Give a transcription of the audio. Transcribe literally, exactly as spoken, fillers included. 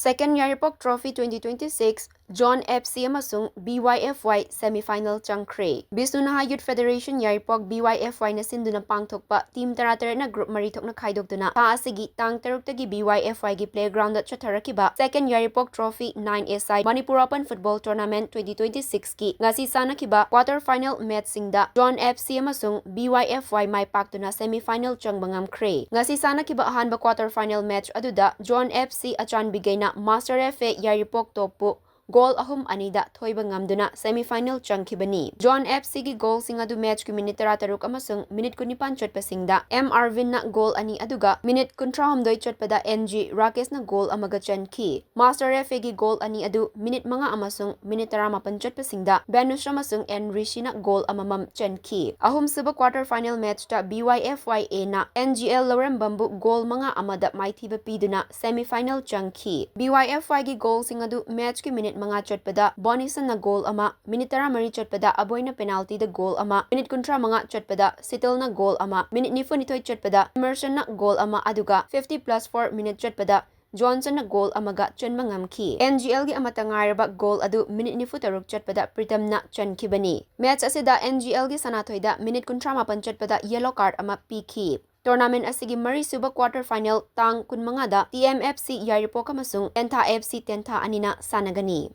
Second Yairipok Trophy twenty twenty-six, John F C ꯑꯃꯁꯨꯡ B Y F Y semi-final ꯆꯪꯈ꯭ꯔꯦ꯫ ꯕꯤꯁꯅꯨ ꯅꯍꯥ Youth Federation Yairipok, B Y F Y ꯅ ꯁꯤꯟꯗꯨꯅ ꯄꯥꯡꯊꯣꯛꯄ team ꯇꯔꯥꯇꯔꯦꯠꯅ group ꯃꯔꯤ ꯊꯣꯛꯅ ꯈꯥꯏꯗꯣꯛꯇꯨꯅ ꯊꯥ ꯑꯁꯤꯒꯤ ꯇꯥꯡ ꯇꯔꯨꯛꯇꯒꯤ B Y F Y ꯒꯤ playground ꯗ ꯆꯠꯊꯔꯛꯈꯤꯕ Second Yairipok Trophy nine A-side Manipur Open Football Tournament twenty twenty-six ꯀꯤ ꯉꯁꯤ ꯁꯥꯟꯅꯈꯤꯕ quarter final match ꯁꯤꯡꯗ John F C ꯑꯃꯁꯨꯡ B Y F Y ꯃꯥꯏ ꯄꯥꯛꯇꯨꯅ semi-final ꯆꯪꯕ ꯉꯝꯈ꯭ꯔꯦ꯫ ꯉꯁꯤ ꯁꯥꯟꯅꯈꯤꯕ ꯑꯍꯥꯟꯕ quarter final match ꯑꯗꯨꯗ John F C ꯑꯆꯥꯟꯕꯤꯒꯩꯅ Master F A Yairipok Toppu goal ꯑꯍꯨꯝ ꯑꯅꯤꯗ ꯊꯣꯏꯕ ꯉꯝꯗꯨꯅ semi-final ꯆꯪꯈꯤꯕꯅꯤ꯫ John F C ꯒꯤ goal ꯁꯤꯡ ꯑꯗꯨ match ꯀꯤ minute ꯇꯔꯥꯇꯔꯨꯛ ꯑꯃꯁꯨꯡ minute ꯀꯨꯟꯅꯤꯄꯥꯟ ꯆꯠꯄꯁꯤꯡꯗ M Arvin ꯅ goal ꯑꯅꯤ, ꯑꯗꯨꯒ minute ꯀꯨꯟꯊ꯭ꯔꯥꯍꯨꯝꯗꯣꯏ ꯆꯠꯄꯗ N G Rakesh ꯅ goal ꯑꯃꯒ ꯆꯟꯈꯤ꯫ Master F A ꯒꯤ goal ꯑꯅꯤ ꯑꯗꯨ minute ꯃꯉꯥ ꯑꯃꯁꯨꯡ minute ꯇꯔꯥꯃꯥꯄꯟ ꯆꯠꯄꯁꯤꯡꯗ Banush ꯑꯃꯁꯨꯡ N Rishi ꯅ goal ꯑꯃꯃꯝ ꯆꯟꯈꯤ꯫ ꯑꯍꯨꯝꯁꯨꯕ quarter final match ꯇ B Y F Y A ꯅ N G L ꯂꯧꯔꯝꯕꯝꯕꯨ goal ꯃꯉꯥ ꯑꯃꯗ ꯃꯥꯏꯊꯤꯕ ꯄꯤꯗꯨꯅ semi-final ꯆꯪꯈꯤ꯫ B Y F Y ꯒꯤ goal ꯁꯤꯡ ꯑꯗꯨ match ꯀꯤ minute ꯃꯉꯥ ꯆꯠꯄꯗ Bonison ꯅ goal ꯑꯃ, minute ꯇꯔꯥꯃꯔꯤ ꯆꯠꯄꯗ ꯑꯕꯣꯏꯅ penalty ꯗ goal ꯑꯃ, minute ꯀꯨꯟꯊ꯭ꯔꯥꯃꯉꯥ ꯆꯠꯄꯗ Sital ꯅ goal ꯑꯃ, minute ꯅꯤꯐꯨꯅꯤꯊꯣꯏ ꯆꯠꯄꯗ Emerson ꯅ goal ꯑꯃ, ꯑꯗꯨꯒ fifty plus four minute ꯆꯠꯄꯗ Johnson ꯅ goal ꯑꯃꯒ ꯆꯟꯕ ꯉꯝꯈꯤ꯫ N G L ꯒꯤ ꯑꯃꯠꯇ ꯉꯥꯏꯔꯕ goal ꯑꯗꯨ minute ꯅꯤꯐꯨꯇꯔꯨꯛ ꯆꯠꯄꯗ Pritam ꯅ ꯆꯟꯈꯤꯕꯅꯤ꯫ Match ꯑꯁꯤꯗ N G L ꯒꯤ ꯁꯅꯥꯊꯣꯏꯗ minute ꯀꯨꯟꯊ꯭ꯔꯥꯃꯥꯄꯟ ꯆꯠꯄꯗ yellow card ꯑꯃ ꯄꯤꯈꯤ꯫ Tournament ꯑꯁꯤꯒꯤ ꯃꯔꯤꯁꯨꯕ quarter final ꯇꯥꯡ ꯀꯨꯟꯃꯉꯥꯗ T M F C Yairipok ꯑꯃꯁꯨꯡ Tentha F C Tentha ꯑꯅꯤꯅ ꯁꯥꯟꯅꯒꯅꯤ꯫